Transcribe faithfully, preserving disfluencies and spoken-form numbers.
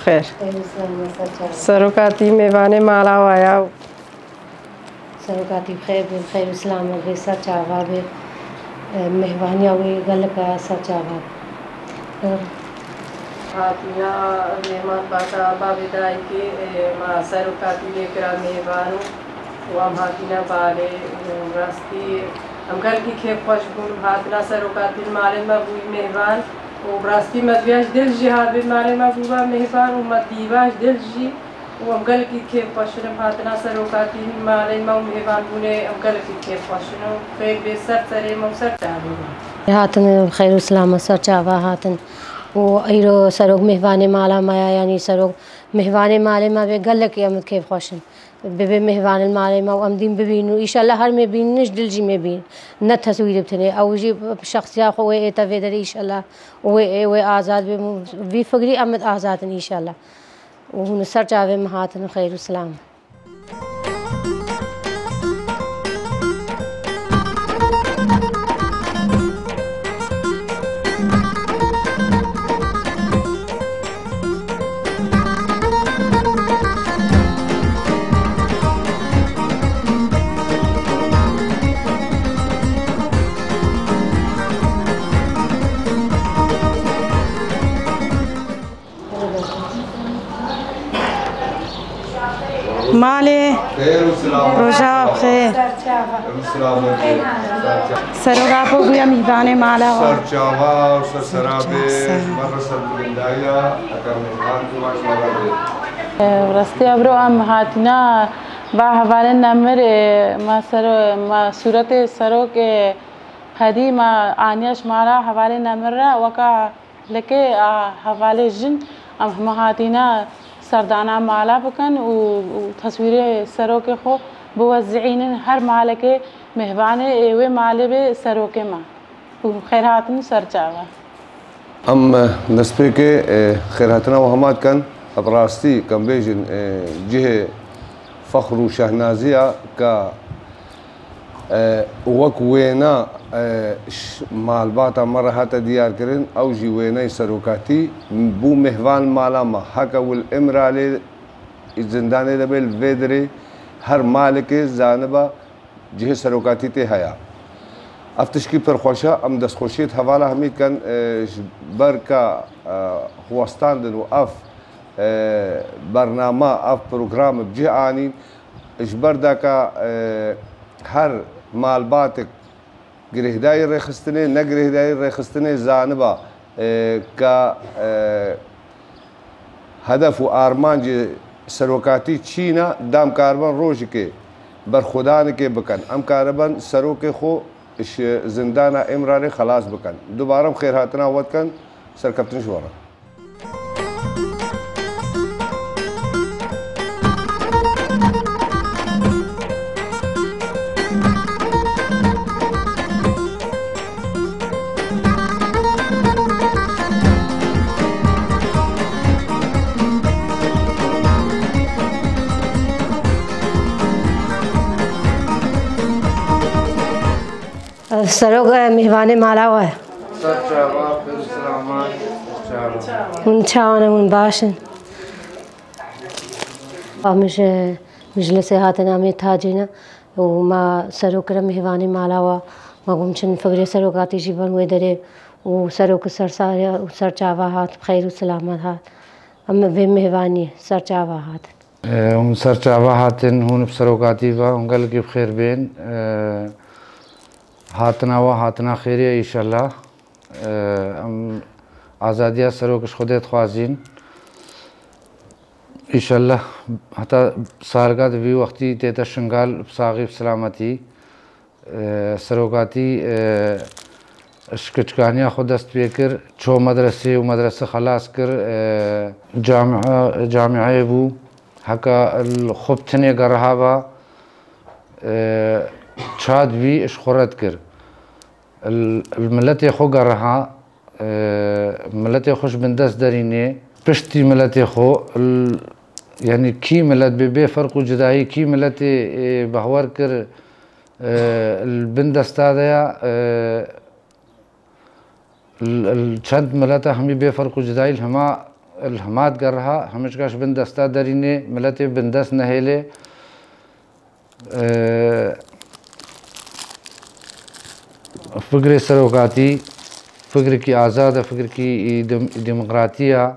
Xêr. Xêr û selamet ser çava. Serokatî mêvanê mala we ya. Serokatî bi xêr bê, bi xêr û selamet bê, ser çava bê. E, mêvaniya wê gelek e ser çava bê. Hatîna mêhman bata bavê dayikê, e, ma serokatî lê kira mêvan û û em hatîne balê û rastî em gelkî kêfxweş bûn. Hatina serokatî li malê me bûyî mêvan û rastî me diviya ji dil jî hatibê malê me bûba mêvan û me dîva ji dil jî û em gelekî kêfxweş in. Em hatina serokatî malê me û mêvanbûnê em gelekî kêfxweş in û xêr bê ser serê me û ser çavê me. Hatin bi xêr û silamet ser çava hatin û îro serok mêvanê mala me ya, yanî serok mêvanê malê me bê gelekî em kêfxweş in. Bibê mêhvanên malê me û em dîn bibînin û îşellah her mêbînin ji dil jî mêbînin. Ne teswîrê bi tenê. Ew jî şexsiya xwe wê ête vê derê îşellah. Û wê, wê azad bê. Vî fikrî em azad in îşellah. Û hûn ser çavê min hatin û xeyr û silam. Malê. Xêr û silamet. Roja xêr. Em silamet. Serok Apo bûye mîvanê mala we. Ser çava û ser serabê. Ser çava. Ji me re serbilindayiya, heta mêvan tu baş me re bê. Rastî evro em hatîna va hevalên nemir, e, ma sero-, ma sûretê serokê, e, hedî ma aniye ji mala hevalên nemir re weka Leke a hevalê jin, em hema hatîne serdana mala bikin û, û teswîrê serokê xwe biwezîînin her malekê mêhvanê ê wê malê bê serokê me û xêr hatin ser çava. Em, e, destpêkê, e, xêrhatina we hema dikin. Bi rastî, em bêjin, e, cihê fexr û şehnaziya ka E, wek wêna, e, ş-, malbata me re hate diyarkirin, ew jî wêneyê serokatî bû mêhvan mala me. Heke wil Îmralê zindanê de bê, li vê derê her malekê zaniba cihê serokatî tê heye. Ev tişkî pir xweş e, em destxweşiyê di hevala hemî dikin, e, ji ber ka, e, xwestandin û ev, e, bername, ev program bi cih anîn, ji ber daka, e, her malbatek girêhdayî rêxistinê, ne girêhdayî rêxistinê zaniba, e, ka, e, hedef û armancê serokatî çî ne, da em karibin rojekê berxwedanekê bikin. Em karibin serokê xwe ji zindana Îmralê xelas bikin. Dubare em xêrhatina we dikin, serkeftin ji we re. Serok, e, mêvanê mala we. Ser çava, pir selamat, ser çava. Hûn çawa ne, hûn baş in? Min ji meclisê hatin em ê tacî ne û me serok kire mêvanê mala we. Me got çin fikrê serokatî jî ben wê derê û serok sersariya û ser çava hat, bi xeyr û selamet hat. Em vê mêvanî ser çava hatin. E, hûn ser çava hatin, hûn bi serokatî ve, hûn gelekî bi xêr bên. E, hatina we hatina xêrî ye îşellah. E, em azadiya serok ji Xwedê dixwazîn. Îşellah heta salga di vî wextî tête Şingal bi saxî bi silametî. E, serokatî, e, ji kiçikaniya xwe dest pê kir, ço medresê û medrese xelas kir, e, camia, camiyayê bû, heka li xwe bi tinê geriha ve, e, çad vî ji xwe red kir. Li, li miletê xwe geriha, e, miletê xwe ji bindest derînê, piştî miletê xwe, l-, yanî kî milet bê, bê ferq û cudayî, kî miletê, e, behwer kir, e, li bin desta de ya, e, l-, l-, çend mileta hemî bê ferq û cudayî li hema, li hema digeriha, hemîşka ji bin desta derînê, miletê bindest nehêlê. E, Fikrê serokatî, fikrekî azad e, fikrekî î dem-, î demokratî ye.